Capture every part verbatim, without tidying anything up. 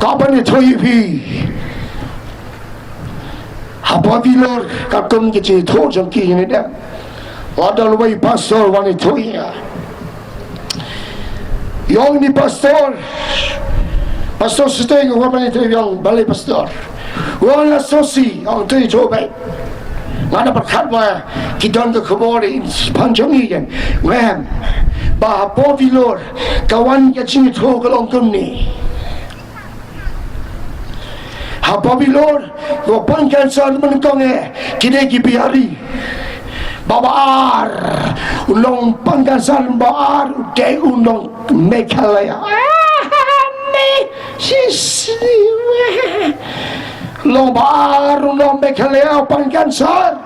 Ka ban ïathuh ïa phi. Hapoh Vellore katkum ki jingïathuh jong ki, ïa ne dang la don uwei pastor wan ïathuh ïa nga. Ïong ni pastor, pastor Suteng, u wan ban ïathuh ïa nga, balei pastor? Wan la sosi, ong tu ïathuh beit. Nga da pyrkhat ba ki don ka khubor i phan jong i kan. Ngam. Ba hapoh Vellore ka wan ka jingïathuh ka long kumne. Hapoh Vellore, u pang cancer mynnyngkong eh, ki dei ki Bihari. Ba ba ar, u long pang cancer ba ar, u dei u long Meghalaya. Ah, ni, si, si, weh. Long ba ar, u long Meghalaya, u pang cancer.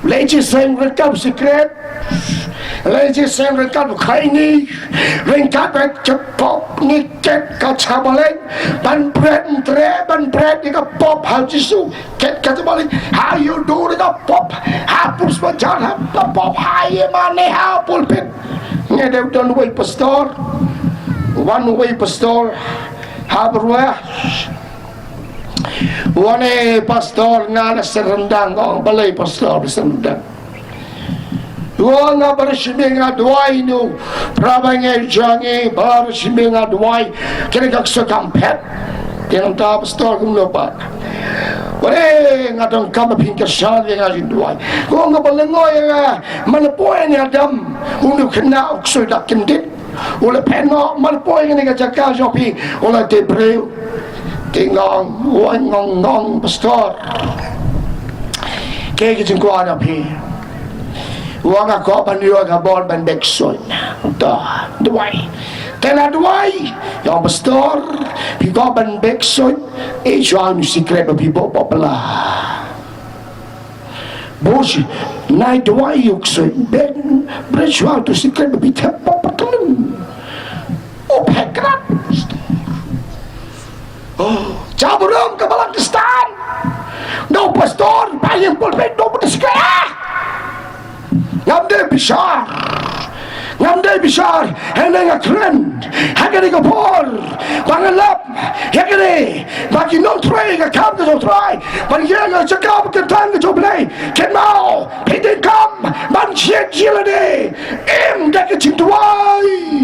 Lei jingïaseng ryngkat u sikret. Lei jingïaseng ryngkat u khaini. Ryngkat bad ka pop ngi ket ka jingmlien. Ban bret ntre, ban bret ïa ka pop ha Jisu. Ket ka jingmlien. Ha ïoh dur ïa ka pop. Ha pus bajar ha ka pop. Ha ïa mane ha pulpit. Ngi dei don uwei pastor. Wan uwei pastor. Ha byrwa. Wan, eh, pastor, nga na syrendang, ong, balei pastor syrendang? Wan, nga baroh shibun nga duwai, no. Para bangeit jong ngi baroh shibun nga duwai. Kine ka kso kam phet. Te nangta pastor kumno pat? Wan, eh, nga donkam ba phin kyrshan ïa nga jingduwai. Wan, nga ba lyngngoh ïa nga, man la poi ïa ni Adam, u nongkhynnah u kso da kyndit. U la phet noh, man la poi ïa kane ka jaka jong phi, u la dei briew. Te nga ong, u ong, nga ong, nga ong, pastor, kaei ka jingkwah jong phi? U ong, nga kwah ban ïoh ka bor ban beh ksuid. To duwai. Te nga duwai, ïa u pastor, phi kwah ban beh ksuid, eh, shuwa u sikret ba phi buh pop pla. Buh shi, nai duwai ïa u ksuid, beh, bret shuwa u sikret ba phi thep pop pla. U phet krat. Oh, jaburam ka balang Khristan. No pastor, ba ïa pulpit, no put sikret. Ah! Ngam dei bishar. Ngam dei bishar. Hynrei nga kren ha kane ka por ba nga lap ïa kane, ba ki nongtrei ka kam ka jong U Trai, ban ïeng ha ka jaka ba kyntang ka jong U Blei. Kynmaw, phi donkam ban jied ïa lade. Im da ka jingduwai.